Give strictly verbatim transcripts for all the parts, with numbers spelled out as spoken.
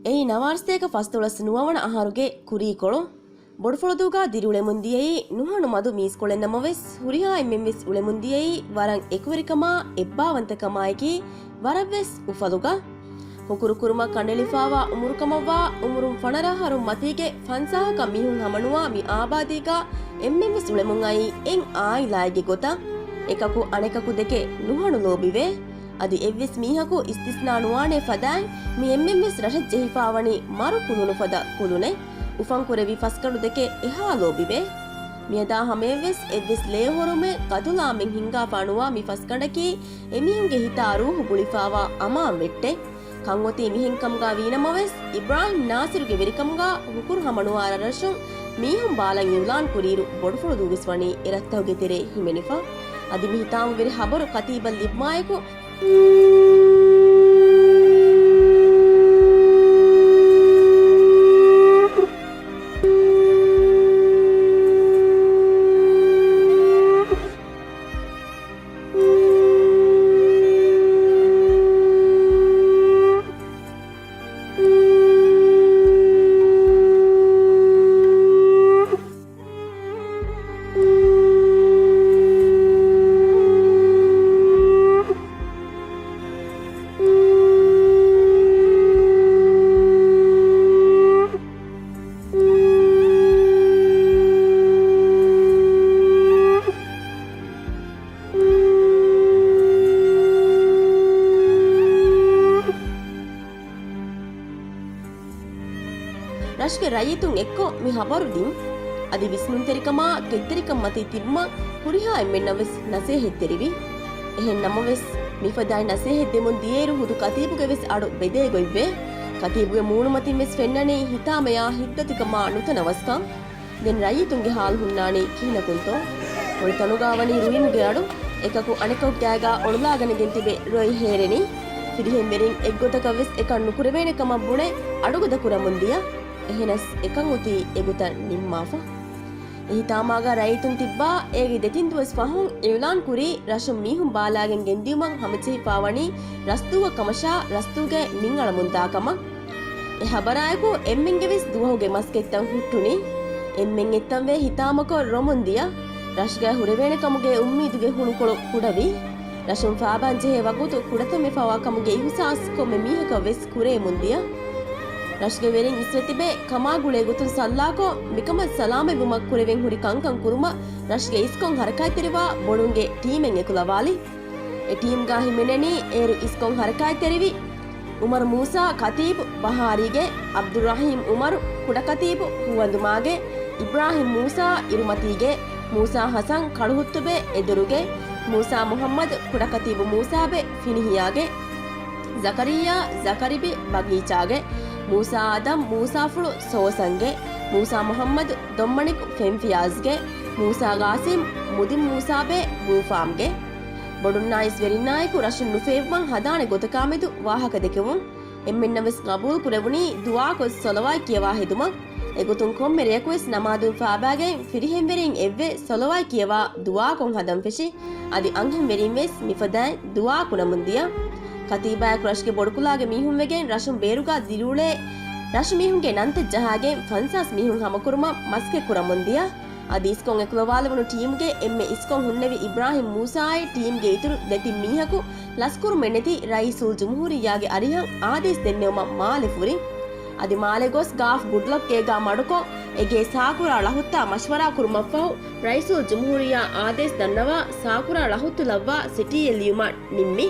އެއީ ނަވާރަސަތޭކަ ފަސްދޮޅަސް ނުވަވަނަ އަހަރުގެ ކުރީކޮޅު. ބޮޑުފުޅުދޫގާ ދިރިއުޅެމުން ދިޔައީ ނުހަނު މަދު މީސްކޮޅެއް ނަމަވެސް، ހުރިހާ އެންމެންވެސް އުޅެމުން ދިޔައީ ވަރަށް އެކުވެރިކަމާ، އެއްބާވަންތަކަމާއެކީ، ވަރަށްވެސް އުފަލުގަ. ހުކުރު ކުރުމަށް ކަނޑައެޅިފާވާ އުމުރުކަމަށްވާ އުމުރުން ފަނަރަ އަހަރުން މަތީގެ ފަންސާހަކަށް މީހުން ހަމަނުވާ މި އާބާދީގަ އެންމެންވެސް އުޅެމުން އައީ އެއް އާއިލާއެއްގެ ގޮތަށް. އެކަކު އަނެކަކު ދެކެ ނުހަނު ލޯބިވޭ. އަދި އެއްވެސް މީހަކު އިސްތިސްނާ ނުވާނޭ ފަދައިން، މި އެންމެންވެސް ރަށަށް ޖެހިފާވަނީ މަރު ކުލުނު ފަދަ ކުލުނެއް. އުފަންކުރެއްވި ފަސްގަނޑު ދެކެ އެހާ ލޯބިވޭ. މިއަދާ ހަމަޔަށްވެސް އެއްވެސް ލޭހޮރުމެއް ގަދުލާމެއް ހިންގާފާ ނުވާ މި ފަސްގަނޑަކީ އެމީހުންގެ ހިތާ ރޫހު ގުޅިފާވާ އަމާން ވެއްޓެއް. ކަންއޮތީ މިހެންކަމުގަ ވީނަމަވެސް، އިބްރާހިމް ނާސިރުގެ ވެރިކަމުގަ ހުކުރު ހަމަނުވާ ރަށްރަށުން މީހުން ބާލަން އިއުލާން ކުރިއިރު، ބޮޑުފުޅުދޫވެސް ވަނީ އެ ރަށްތަކުގެ ތެރޭ ހިމެނިފަ. އަދި މި ހިތާމަވެރި ހަބަރު ކަތީބަށް ލިބުމާއެކު، ރަށުގެ ރައްޔިތުން އެއްކޮށް މި ހަބަރު ދިން. އަދި ވިސްނުންތެރިކަމާ ކެތްތެރިކަން މަތީ ތިބުމަށް ހުރިހާ އެންމެންނަށް ވެސް ނަސޭހަތްތެރިވި. އެހެން ނަމަވެސް، މިފަދައިން ނަސޭހަތް ދެމުން ދިޔައިރު ހުދު ކަތީބުގެ ވެސް އަޑު ބެދޭ ގޮތްވޭ. ކަތީބުގެ މޫނުމަތިން ވެސް ފެންނަނީ ހިތާމަޔާ ހިތްދަތިކަމާ ނުތަނަވަސްކަން. ދެން ރައްޔިތުންގެ ހާލު ހުންނާނީ ކިހިނަކުންތޯ؟ މުޅި ތަނުގާ ވަނީ ރުއިމުގެ އަޑު. އެކަކު އަނެކަކު ގާތްގާ އޮޅުލާގަނެގެން ތިބެ ރޮއެ ހޭރެނީ. ފިރިހެންވެރިން އެއްގޮތަކަށް ވެސް އެކަން ނުކުރެވޭނެ ކަމަށް ބުނެ އަޑުގަދަ ކުރަމުން ދިޔަ. އެހެނަސް އެކަން އޮތީ އެގޮތަށް ނިންމާފަ. އެ ހިތާމާގާ ރައްޔިތުން ތިއްބާ އޭގެ ދެތިން ދުވަސް ފަހުން އިއުލާން ކުރީ ރަށުން މީހުން ބާލާގެން ގެންދިއުމަށް ހަމަޖެހިފާވަނީ ރަސްދޫއަށް ކަމަށާ ރަސްދޫގައި މިން އަޅަމުންދާ ކަމަށް. އެ ހަބަރާއެކު އެންމެންގެ ވެސް ދުވަހުގެ މަސްކަތްތައް ހުއްޓުނީ. އެންމެން އެއްތަންވެ ހިތާމަކޮށް ރޮމުން ދިޔަ. ރަށުގައި ހުރެވޭނެ ކަމުގެ އުއްމީދުގެ ހުޅުކޮޅު ކުޑަވި. ރަށުން ފާބާން ޖެހޭ ވަގުތު ކުޑަތަން ވެފާވާ ކަމުގެ އިހުސާސް ކޮންމެ މީހަކަށް ވެސް ކުރެވެމުން ދިޔަ. ރަށުގެ ވެރިން އިސްވެ ތިބެ ކަމާ ގުޅޭ ގޮތުން ސައްލާކޮށް، މިކަމަށް ސަލާމަތްވުމަށް ކުރެވެން ހުރި ކަންކަން ކުރުމަށް ރަށުގެ އިސްކޮން ހަރަކާތްތެރިވާ ބޮޑުންގެ ޓީމެއް އެކުލަވާލި. އެ ޓީމްގާ ހިމެނެނީ އޭރު އިސްކޮން ހަރަކާތްތެރިވި އުމަރު މޫސާ ކަތީބު ބަހާރީގެ، އަބްދުއްރަހީމް އުމަރު ކުޑަކަތީބު ހޫވަނދުމާގެ، އިބްރާހިމް މޫސާ އިރުމަތީގެ، މޫސާ ހަސަން ކަޅުހުއްތުބެ އެދުރުގެ، މޫސާ މުހައްމަދު ކުޑަކަތީބު މޫސާބެ ފިނިހިޔާގެ، ޒަކަރިއްޔާ ޒަކަރިބި ބަގީޗާގެ، މޫސާ އާދަމް މޫސާފުޅު ސޯސަންގެ، މޫސާ މުހައްމަދު ދޮންމަނިކު ފެންފިޔާޒްގެ، މޫސާ ގާސިމް މުދިން މޫސާބެ ބޫފާމްގެ. ބޮޑުންނާއިސް ވެރިންނާއެކު ރަށުން ނުފޭއްވަން ހަދާނެ ގޮތަކާމެދު ވާހަކަ ދެކެވުން. އެންމެންނަށް ވެސް ގަބޫލު ކުރެވުނީ ދުޢާކޮށް ޞަލަވާތް ކިޔަވާ ހެދުމަށް. އެގޮތުން ކޮންމެ ރެޔަކު ވެސް ނަމާދުން ފާބާގެން ފިރިހެންވެރިން އެއްވެ ޞަލަވާތް ކިޔަވާ ދުޢާކޮށް ހަދަން ފެށި. އަދި އަންހެންވެރިން ވެސް މިފަދައިން ދުޢާ ކުރަމުން ދިޔަ. ކަތީބާއެކު ރަށުގެ ބޮޑުކުލާގެ މީހުން ވެގެން ރަށުން ބޭރުގާ ދިރިއުޅޭ ރަށު މީހުންގެ ނަންތައް ޖަހާގެން ފަންސާސް މީހުން ހަމަކުރުމަށް މަސައްކަތް ކުރަމުން ދިޔަ. އަދި އިސްކޮން އެކުލަވާލެވުނު ޓީމްގެ އެންމެ އިސްކޮން ހުންނެވި އިބްރާހިމް މޫސާއާއި ޓީމްގެ އިތުރު ދެތިން މީހަކު ލަސްކުރުމެއްނެތި ރައީސުލް ޖުމްހޫރިއްޔާގެ އަރިހަށް އާދޭސް ދެންނެވުމަށް މާލެ ފުރި. އަދި މާލެ ގޮސް ގާފް ގުޑްލަކް ގޭގާ މަޑުކޮށް، އެގޭ ސާކުރާ ޅަހުއްތާ މަޝްވަރާ ކުރުމަށްފަހު، ރައީސުލް ޖުމްހޫރިއްޔާ އާދޭސް ދަންނަވާ ސާކުރާ ޅަހުއްތު ލައްވާ ސިޓީއެއް ލިޔުމަށް ނިންމި.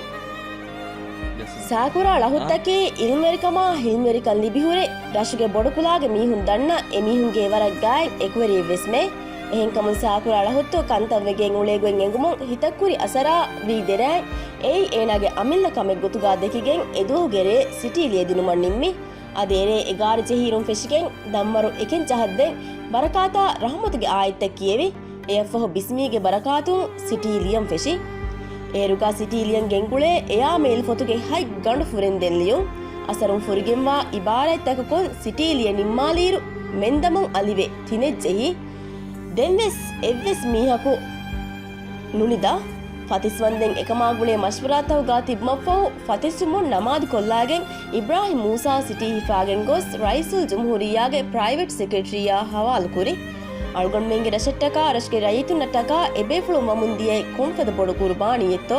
ސާކުރާ ޅަހުއްތަކީ އިލްމުވެރިކަމާ ހިލްމުވެރިކަން ލިބިހުރި ރަށުގެ ބޮޑުކުލާގެ މީހުން ދަންނަ އެމީހުންގެ ވަރަށް ގާތް އެކުވެރިއެއްވެސްމެ. އެހެންކަމުން ސާކުރާ ޅަހުއްތު ކަންތައް ވެގެން އުޅޭ ގޮތް އެނގުމުން ހިތަށްކުރި އަސަރާ ވީ ދެރައިން އެއީ އޭނާގެ އަމިއްލަ ކަމެއް ގޮތުގާ ދެކިގެން އެދުވަހުގެ ރޭ ސިޓީ ލިޔެދިނުމަށް ނިންމި. އަދި އެރޭ އެގާރަ ޖެހިއިރުން ފެށިގެން ދަންވަރު އެކެއް ޖަހައްދެން ބަރަކާތާ ރަހުމަތުގެ އާޔަތްތައް ކިޔެވި. އެއަށްފަހު ބިސްމީގެ ބަރަކާތުން ސިޓީ ލިޔަން ފެށި. އޭރުގާ ސިޓީ ލިޔަން ގެންގުޅޭ އެޔާމެއިލް ފޮތުގެ ހަތް ގަނޑު ފުރެންދެން ލިޔުން. އަސަރުން ފުރިގެންވާ އިބާރާތްތަކަކުން ސިޓީ ލިޔެ ނިންމާލިއިރު މެންދަމުން އަލިވެ ތިނެއް ޖެހި. ދެންވެސް އެއްވެސް މީހަކު ނުނިދާ. ފަތިސްވަންދެން އެކަމާ ގުޅޭ މަޝްވަރާތަކުގާ ތިބުމަށްފަހު، ފަތިސްވުމުން ނަމާދު ކޮށްލާގެން އިބްރާހިމް މޫސާ ސިޓީ ހިފާގެން ގޮސް، ރައީސުލްޖުމްހޫރިއްޔާގެ ޕްރައިވެޓް ސެކްރެޓަރީއާ ހަވާލުކުރި. އަޅުގަނޑުމެންގެ ރަށަށްޓަކާ، ރަށުގެ ރައްޔިތުންނަށްޓަކާ އެބޭފުޅުން ވަމުން ދިޔައީ ކޮންފަދަ ބޮޑު ގުރުބާނީއެއްތޯ؟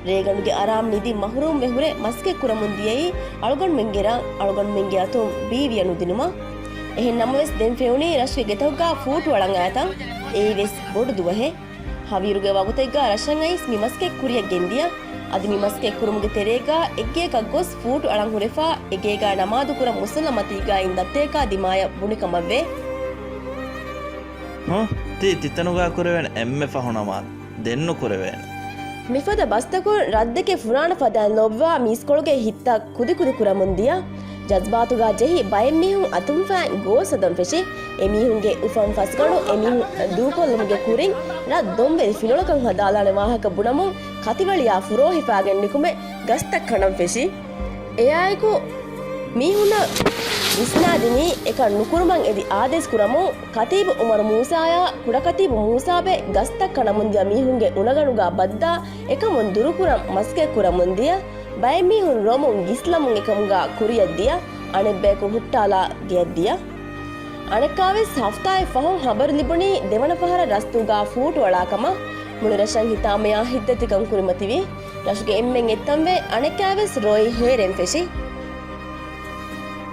ރޭގަނޑުގެ އަރާމް ނިދި މަހުރޫމްވެ ހުރެ މަސައްކަތް ކުރަމުން ދިޔައީ އަޅުގަނޑުމެންގެ ރަށް، އަޅުގަނޑުމެންގެ އަތުން ބީވިޔަ ނުދިނުމަށް. އެހެން ނަމަވެސް، ދެން ފެނުނީ ރަށުގެ ގެތަކުގާ ފޫޓު އަޅަން އައިތަން. އެއީވެސް ބޮޑު ދުވަހެއް. ހަވީރުގެ ވަގުތެއްގާ ރަށަށް އައިސް މި މަސައްކަތް ކުރިއަށް ގެންދިޔަ. އަދި މި މަސައްކަތް ކުރުމުގެ ތެރޭގާ އެއްގެއަކަށް ގޮސް ފޫޓު އަޅަން ހުރެފާ، އެގޭގާ ނަމާދު ކުރަން މުސައްލަ މަތީގާ އިން ދައްތަޔަކާ ދިމާޔަށް ބުނިކަމަށްވޭ. ހު، ތީ ތިތަނުގާ ކުރެވޭނެ އެންމެ ފަހު ނަމާދު. ދެން ނުކުރެވޭނެ. މިފަދަ ބަސްތަކުން ރަށްދެކެ ފުރާނަ ފަދައިން ލޯބިވާ މީސްކޮޅުގެ ހިތްތައް ކުދިކުދި ކުރަމުން ދިޔަ. ޖަޒްބާތުގާ ޖެހި ބައެއް މީހުން އަތުންފައިން ގޯސް ހަދަން ފެށި. އެމީހުންގެ އުފަން ފަސްގަނޑު އެމީހުން ދޫކޮށްލުމުގެ ކުރިން ރަށް ދޮންވެލި ފިނޮޅަކަށް ހަދާލާނެ ވާހަކަ ބުނަމުން ކަތިވަޅިއާ ފުރޯހިފާގެން ނިކުމެ ގަސްތައް ކަނޑަން ފެށި. އެއާއެކު މީހުންނަށް ވިސްނާދިނީ އެކަން ނުކުރުމަށް އެދި އާދޭސް ކުރަމުން، ކަތީބު އުމަރު މޫސާޔާ ކުޑަކަތީބު މޫސާބެ ގަސްތައް ކަނޑަމުންދިޔަ މީހުންގެ އުނަގަނޑުގާ ބައްދާ އެކަމުން ދުރުކުރަން މަސައްކަތް ކުރަމުންދިޔަ. ބައެއް މީހުން ރޮމުން ގިސްލަމުން އެކަމުގާ ކުރިއަށްދިޔަ، އަނެއްބަޔަކު ހުއްޓާލާ ގެޔަށްދިޔަ. އަނެއްކާވެސް ހަފްތާއެއް ފަހުން ހަބަރު ލިބުނީ ދެވަނަ ފަހަރަށް ރަސްތޫގާ ފޫޓު އަޅާކަމަށް. މުޅި ރަށަށް ހިތާމަޔާ ހިތްދަތިކަން ކުރިމަތިވި. ރަށުގެ އެންމެން އެއްތަންވެ އަނެއްކާވެސް ރޮއި ހޭރެން ފެށި.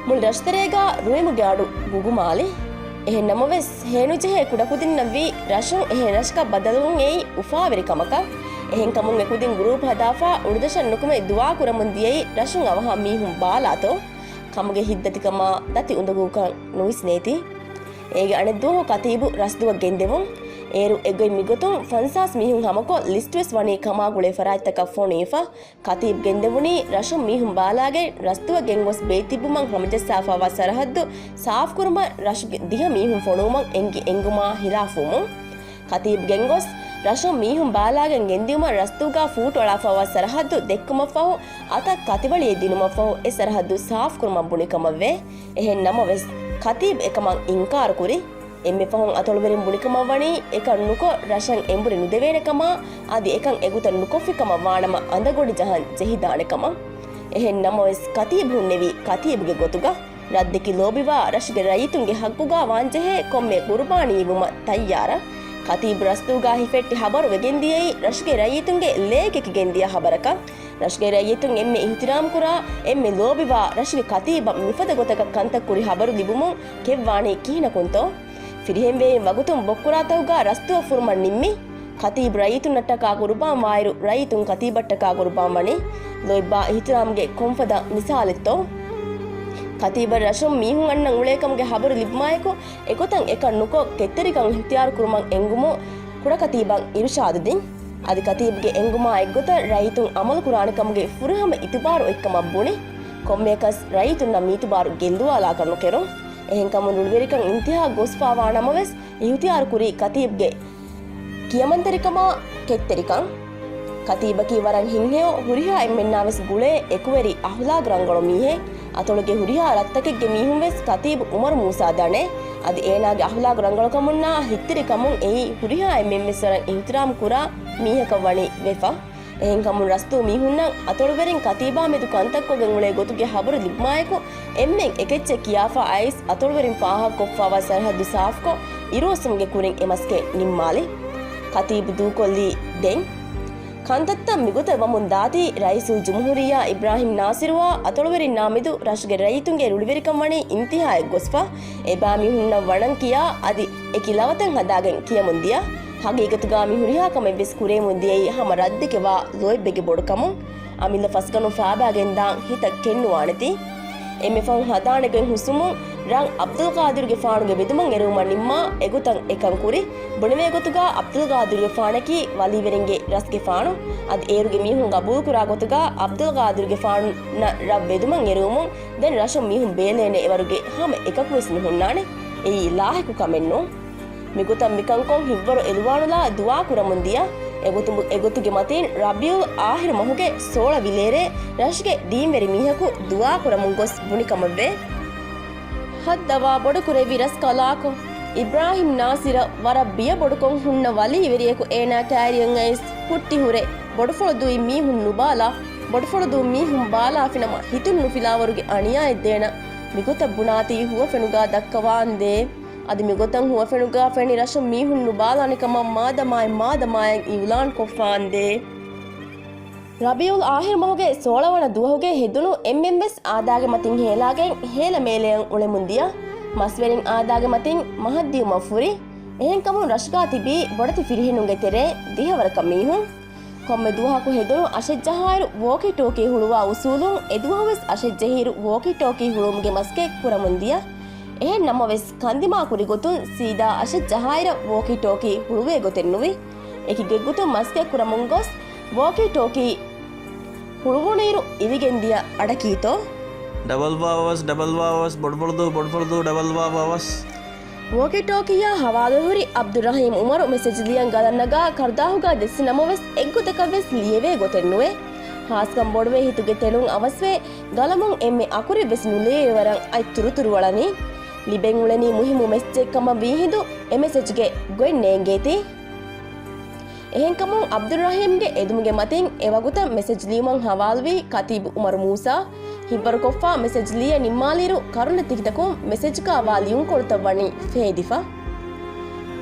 މުޅި ރަށުތެރޭގާ ރުއިމުގެ އަޑު ގުގުމާލި. އެހެން ނަމަވެސް، ހޭނުޖެހޭ ކުޑަކުދިންނަށްވީ ރަށުން އެހެން ރަށަކަށް ބަދަލުވުން އެއީ އުފާވެރި ކަމަކަށް. އެހެންކަމުން އެކުދިން ގުރޫޕް ހަދާފާ އުޑުދަށަށް ނުކުމެ ދުޢާ ކުރަމުން ދިޔައީ ރަށުން އަވަހަށް މީހުން ބާލާތޯ؟ ކަމުގެ ހިތްދަތިކަމާ ދަތި އުނދަގޫކަން ނުވިސްނޭތީ. އޭގެ އަނެއްދުވަހު ކަތީބު ރަސްދުވަށް ގެންދެވުން. އޭރު އެގޮތް މިގޮތުން ފަންސާސް މީހުން ހަމަކޮށް ލިސްޓްވެސް ވަނީ ކަމާ ގުޅޭ ފަރާތްތަކަށް ފޮނުވިފަ. ކަތީބް ގެންދެވުނީ ރަށުން މީހުން ބާލާގެން ރަސްދުވަށް ގެންގޮސް ބޭތިއްބުމަށް ހަމަޖައްސާފައިވާ ސަރަހައްދު ސާފުކުރުމަށް ރަށުގެ ދިހަ މީހުން ފޮނުވުމަށް އެންގި އެންގުމާ ހިލާފުވުމުން. ކަތީބް ގެންގޮސް ރަށުން މީހުން ބާލާގެން ގެންދިއުމަށް ރަސްދޫގާ ފޫޓު އަޅާފައިވާ ސަރަހައްދު ދެއްކުމަށްފަހު އަތަށް ކަތިވަޅިއެއް ދިނުމަށްފަހު އެ ސަރަހައްދު ސާފުކުރުމަށް ބުނިކަމަށްވޭ. އެހެން ނަމަވެސް، ކަތީބް އެކަމަށް އިންކާރުކުރި. އެންމެ ފަހުން އަތޮޅުވެރިން ބުނިކަމަށްވަނީ އެކަން ނުކޮށް ރަށަށް އެނބުރި ނުދެވޭނެކަމާ، އަދި އެކަން އެގޮތަށް ނުކޮށްފިކަމަށް ވާނަމަ އަނދަގޮނޑި ޖަހަން ޖެހިދާނެކަމަށް. އެހެން ނަމަވެސް، ކަތީބް ހުންނެވީ ކަތީބްގެ ގޮތުގަ. ރަށްދެކި ލޯބިވާ ރަށުގެ ރައްޔިތުންގެ ހައްގުގާ ވާންޖެހޭ ކޮންމެ ގުރުބާނީ އިވުމަށް ތައްޔާރަށް. ކަތީބް ރަސްދޫގާ ހިފެއްޓި ހަބަރު ވެގެންދިޔައީ ރަށުގެ ރައްޔިތުންގެ ލޭކެކި ގެންދިޔަ ހަބަރަކަށް. ރަށުގެ ރައްޔިތުން އެންމެ އިހުތިރާމް ކުރާ، އެންމެ ލޯބިވާ ރަށުގެ ކަތީބަށް މިފަދަ ގޮތަކަށް ކަންތައް ކުރި ހަބަރު ލިބުމުން ކެތްވާނީ ކިހިނަކުންތޯ؟ ފިރިހެންވެރިން ވަގުތުން ބޮއްކުރާތަކުގާ ރަސްދުވަށް ފުރުމަށް ނިންމި. ކަތީބް ރައްޔިތުންނަށްޓަކާ ގުރުބާން ވާއިރު، ރައްޔިތުން ކަތީބަށްޓަކާ ގުރުބާން ވަނީ. ލޯތްބާ އިހުތިރާމްގެ ކޮންފަދަ މިސާލެއްތޯ؟ ކަތީބަށް ރަށުން މީހުން އަންނަން އުޅޭކަމުގެ ހަބަރު ލިބުމާއެކު، އެގޮތަށް އެކަން ނުކޮށް، ކެތްތެރިކަން އިހުތިޔާރު ކުރުމަށް އެންގުމުން ކުޑަކަތީބަށް އިރުޝާދު ދިން. އަދި ކަތީބްގެ އެންގުމާ އެއްގޮތަށް ރައްޔިތުން އަމަލު ކުރާނެ ކަމުގެ ފުރިހަމަ އިތުބާރު އޮތްކަމަށް ބުނި. ކޮންމެއަކަސް ރައްޔިތުންނަށް މި އިތުބާރު ގެއްލުވާލާކަށް ނުކެރުން. އެހެންކަމުން ރުޅިވެރިކަން އިންތިހާ ގޮސްފާވާ ނަމަވެސް، އިހުތިޔާރު ކުރީ ކަތީބްގެ ކިޔަމަންތެރިކަމާ ކެތްތެރިކަން. ކަތީބަކީ ވަރަށް ހިތްހެޔޮ، ހުރިހާ އެންމެންނާވެސް ގުޅޭ އެކުވެރި އަހުލާގު ރަނގަޅު މީހެއް. އަތޮޅުގެ ހުރިހާ ރަށްތަކެއްގެ މީހުންވެސް ކަތީބު އުމަރު މޫސާ ދަނޭ. އަދި އޭނާގެ އަހުލާގު ރަނގަޅުކަމުންނާ ހިތްތެރިކަމުން އެއީ ހުރިހާ އެންމެންވެސް ވަރަށް އިހުތިރާމް ކުރާ މީހަކަށް ވަނީ ވެފަ. އެހެންކަމުން ރަސްދޫ މީހުންނަށް އަތޮޅުވެރިން ކަތީބާ މެދު ކަންތައްކޮށްގެން އުޅޭ ގޮތުގެ ހަބަރު ލިބުމާއެކު، އެންމެން އެކެއްޗެއް ކިޔާފަ އައިސް އަތޮޅުވެރިން ފާހަގަކޮށްފައިވާ ސަރަހައްދު ސާފުކޮށް، އިރުއޮއްސުމުގެ ކުރިން އެ މަސައްކަތް ނިންމާލި. ކަތީބު ދޫކޮށްލީ ދެން. ކަންތައްތައް މިގޮތަށް ވަމުން ދާތީ، ރައީސުލްޖުމްހޫރިއްޔާ އިބްރާހިމް ނާސިރުއާ އަތޮޅުވެރިންނާ މެދު ރަށުގެ ރައްޔިތުންގެ ރުޅިވެރިކަން ވަނީ އިންތިހާއަށް ގޮސްފަ، އެބައިމީހުންނަށް ވަނަން ކިޔާ، އަދި އެކި ލަވަތައް ހަދާގެން ކިޔަމުން ދިޔަ. ހަގީގަތުގާ މި ހުރިހާ ކަމެއްވެސް ކުރެވެމުން ދިޔައީ ހަމަ ރަށްދެކެ ވާ ލޯތްބެއްގެ ބޮޑުކަމުން. އަމިއްލަ ފަސްގަނޑުން ފާބާގެންދާން ހިތަށް ކެންނުވާނެތީ. އެންމެ ފަހުން ހަދާނެ ގޮތް ހުސްވުމުން ރަށް އަބްދުލް ޤާދިރުގެފާނުގެ ވެދުމަށް އެރުވުމަށް ނިންމާ އެގޮތަށް އެކަން ކުރި. ބުނެވޭ ގޮތުގާ އަބްދުލް ޤާދިރުގެފާނަކީ ވަލީވެރިންގެ ރަސްގެފާނު. އަދި އޭރުގެ މީހުން ގަބޫލުކުރާ ގޮތުގާ އަބްދުލް ޤާދިރުގެފާނުންނަށް ރަށް ވެދުމަށް އެރުވުމުން ދެން ރަށުން މީހުން ބޭލޭނެ އެވަރުގެ ހަމަ އެކަކުވެސް ނުހުންނާނެ. އެއީ ލާހިކު ކަމެއް ނޫން. މިގޮތަށް މިކަންކޮށް ހިތްވަރު އެލުވާނުލާ ދުޢާ ކުރަމުން ދިޔަ. އެގޮތު-، އެގޮތުގެ މަތީން ރަބީޢުލް އާޚިރު މަހުގެ ސޯޅަ ވިލޭރޭ ރަށުގެ ދީންވެރި މީހަކު ދުޢާ ކުރަމުން ގޮސް ބުނިކަމަށްވޭ. ހައްދަވާ ބޮޑުކުރެއްވި ރަސްކަލާކޮ، އިބްރާހިމް ނާސިރަށް ވަރަށް ބިޔަ ބޮޑުކޮށް ހުންނަ ވަލީވެރިޔަކު އޭނާ ކައިރިއަށް އައިސް ހުއްޓި ހުރެ، ބޮޑުފޮޅުދޫއިން މީހުން ނުބާލާ، ބޮޑުފޮޅުދޫ މީހުން ބާލާފިނަމަ ހިތުން ނުފިލާވަރުގެ އަނިޔާއެއް ދޭނަ. މިގޮތަށް ބުނާތީ ހުވަފެނުގާ ދައްކަވާންދޭ. އަދި މިގޮތަށް ހުވަފެނުގާ ފެނި ރަށުން މީހުން ނުބާލާނެ ކަމަށް މާދަމާއިން މާދަމާއަށް އިއުލާން ކޮށްފާންދޭ. ރަބީއުލް އާހިރު މަހުގެ ސޯޅަ ވަނަ ދުވަހުގެ ހެދުނު އެމްއެމްވެސް އާދާގެ މަތިން ހޭލާގެން ހޭލަމޭލެއަށް އުޅެމުންދިޔަ. މަސްވެރިން އާދާގެ މަތިން މަހަށްދިޔުމަށް ފުރި. އެހެންކަމުން ރަށުގާ ތިބީ ބޮޑެތި ފިރިހެނުންގެ ތެރޭ ދިހަވަރަކަށް މީހުން. ކޮންމެ ދުވަހަކު ހެދުނު އަށެއްޖަހާއިރު ވޯކީ ޓޯކީ ހުޅުވާ އުސޫލުން އެދުވަހުވެސް އަށެއްޖެހިއިރު ވޯކީ ޓޯކީ ހުޅުވުމުގެ މަސްގަތް ކުރަމުންދިޔަ. އެހެން ނަމަވެސް ކަންދިމާކުރި ގޮތުން ސީދާ އަށެއްޖަހާއިރަށް ވޯކީ ޓޯކީ ހުޅުވޭ ގޮތެއް ނުވި. އެކި ގޮތްގޮތުން މަސްގަތް ކުރަމުން ގޮސް ވޯކީ ޓޯކީ ހުޅުވުނުއިރު އިވިގެންދިޔަ އަޑަކީތޯ؟ ޑަބަލް ވާވަސް، ޑަބަލް ވާވަސް، ބޮޑުފޮޅުދޫ، ބޮޑުފޮޅުދޫ، ޑަބަލް ވާވަސް. ވޯކީ ޓޯކީއާ ހަވާލުވެ ހުރި އަބްދުއްރަހީމް އުމަރު މެސެޖް ލިޔަން ގަލަށް ނަގާ ކަރުދާހުގާ ދެއްސި ނަމަވެސް އެއްގޮތަކަށްވެސް ލިޔެވޭ ގޮތެއް ނުވޭ. ހާސްކަން ބޮޑުވެ ހިތުގެ ތެޅުން އަވަސްވެ ގަލަމުން އެންމެ އަކުރެއްވެސް ނުލިޔެވި ވަރަށް އަތް ތުރުތުރު ވަޅަނީ. ލިބެން އުޅެނީ މުހިއްމު މެސެޖެއް ކަމަށް ވީހިނދު އެ މެސެޖްގެ ގޮތް ނޭނގޭތީ. އެހެންކަމުން އަބްދުއްރަހީމްގެ އެދުމުގެ މަތިން އެވަގުތަށް މެސެޖް ލިޔުމަށް ހަވާލުވީ ކަތީބު އުމަރު މޫސާ. ހިތްވަރުކޮށްފާ މެސެޖް ލިޔެ ނިންމާލިއިރު ކަރުނަ ތިކިތަކުން މެސެޖްގާ ވާ ލިޔުންކޮޅުތައް ވަނީ ފޭދިފަ.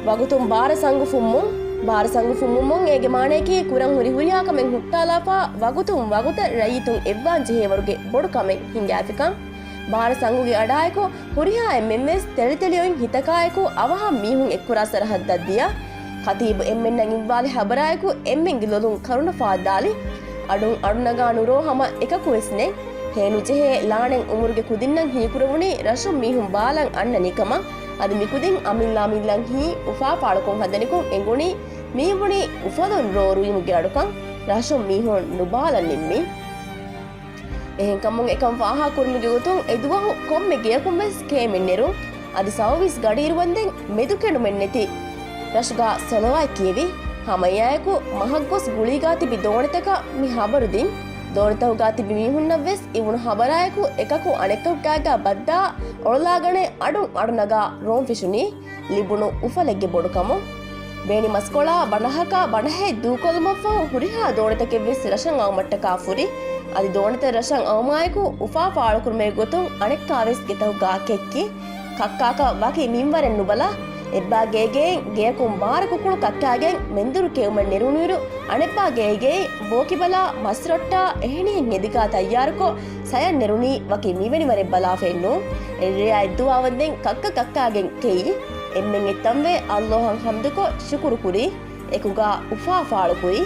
ވަގުތުން ބާރަ ސަނގު ފުއްމުން. ބާރަ ސަނގު ފުއްމުމުން އޭގެ މާނަޔަކީ ކުރަން ހުރި ހުރިހާ ކަމެއް ހުއްޓާލާފާ ވަގުތުން ވަގުތަށް ރައްޔިތުން އެއްވާން ޖެހޭވަރުގެ ބޮޑު ކަމެއް ހިނގާފިކަން. ބާރަ ސަނގުގެ އަޑާއެކު ހުރިހާ އެންމެންވެސް ތެޅިތެޅިއޮތް ހިތަކާއެކު އަވަހަށް މީހުން އެއްކުރާ ސަރަހައްދަށް ދިޔަ. ކަތީބު އެންމެންނަށް އިއްވާލި ހަބަރާއެކު އެންމެންގެ ލޮލުން ކަރުނަ ފާއްދާލި. އަޑުން އަޑުނަގާ ނުރޯ ހަމަ އެކަކުވެސް ނެތް. ހޭނުޖެހޭ ލާނެތް އުމުރުގެ ކުދިންނަށް ހީކުރެވުނީ ރަށުން މީހުން ބާލަން އަންނަނީ ކަމަށް. އަދި މިކުދިން އަމިއްލަ އަމިއްލަން ހީ އުފާ ފާޅުކޮށް ހަދަނިކޮށް އެނގުނީ މީންވުނީ އުފަލުން ރޯ ރުއިމުގެ އަޑުކަން. ރަށުން މީހުން ނުބާލަން ނިންމީ. އެހެންކަމުން އެކަން ފާހަގަކުރުމުގެ ގޮތުން އެދުވަހު ކޮންމެ ގެޔަކުންވެސް ކޭމެއް ނެރުން. އަދި ސައުވީސް ގަޑިއިރުވަންދެން މެދުކެނޑުމެއްނެތި ރަށުގާ ސޮލޮވާތް ކިޔެވި. ހަމައެއާއެކު މަހަށްގޮސް ގުޅީގާ ތިބި ދޯނިތަކަށް މި ހަބަރު ދިން. ދޯނިތަކުގާ ތިބި މީހުންނަށްވެސް އިވުނު ހަބަރާއެކު އެކަކު އަނެއްކަކު ގާތްގާ ބައްދާ އޮޅުލާގަނެ އަޑުން އަޑުނަގާ ރޯން ފެށުނީ. ލިބުނު އުފަލެއްގެ ބޮޑުކަމުން. ބޭނި މަސްކޮޅާ ބަނޑަހަކާ ބަނޑަހެއް ދޫކޮށްލުމަށްފަހު ހުރިހާ ދޯނިތަކެއްވެސް ރަށަށް އައުމަށްޓަކާ ފުރި. އަދި ދޯނިތައް ރަށަށް އައުމާއެކު އުފާ ފާޅުކުރުމެއް ގޮތުން އަނެއްކާވެސް ގެތަކުގާ ކެއްކި. ކައްކާކަށް ވަކި މިންވަރެއް ނުބަލާ، އެއްބާ ގޭގެއިން ގެޔަކުން ބާރަ ކުކުޅު ކައްކާގެން މެންދުރު ކެއުމަށް ނެރުނުއިރު، އަނެއްބާ ގޭގެއިން ބޯކިބަލާ މަސްރޮއްޓާ އެހެނިހެން އެދިގާ ތައްޔާރުކޮށް ސަޔަށް ނެރުނީ ވަކި މިވެނިވަރެއް ބަލާފައެއްނޫން. އެއްރެޔާ އެއްދުވާވަންދެން ކައްކަ ކައްކާގެން ކެއި. އެންމެން އެއްތަންވެ އައްލޯހަށް ހަމްދުކޮށް ޝުކުރުކުރީ. އެކުގާ އުފާ ފާޅުކުރީ.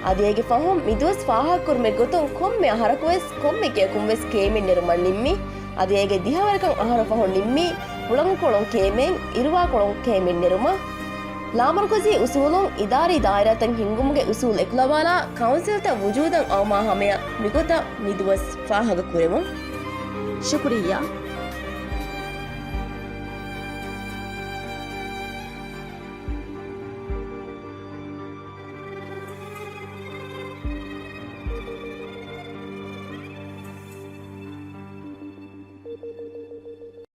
އަދި އޭގެ ފަހުން މިދުވަސް ފާހަގަކުރުމެއް ގޮތުން ކޮންމެ އަހަރަކުވެސް ކޮންމެ ގެޔަކުންވެސް ކޭމެއް ނެރުމަށް ނިންމި. އަދި އޭގެ ދިހަވަރަކަށް އަހަރު ފަހުން ނިންމީ ހުޅަނގުކޮޅުން ކޭމެއް، އިރުވާކޮޅުން ކޭމެއް ނެރުމަށް. ލާމަރުކަޒީ އުސޫލުން އިދާރީ ދާއިރާތައް ހިންގުމުގެ އުސޫލު އެކުލަވާލާ ކައުންސިލްތައް ވުޖޫދަށް އައުމާ ހަމަޔަށް މިގޮތަށް މިދުވަސް ފާހަގަކުރެވުން. ޝުކުރިއްޔާ.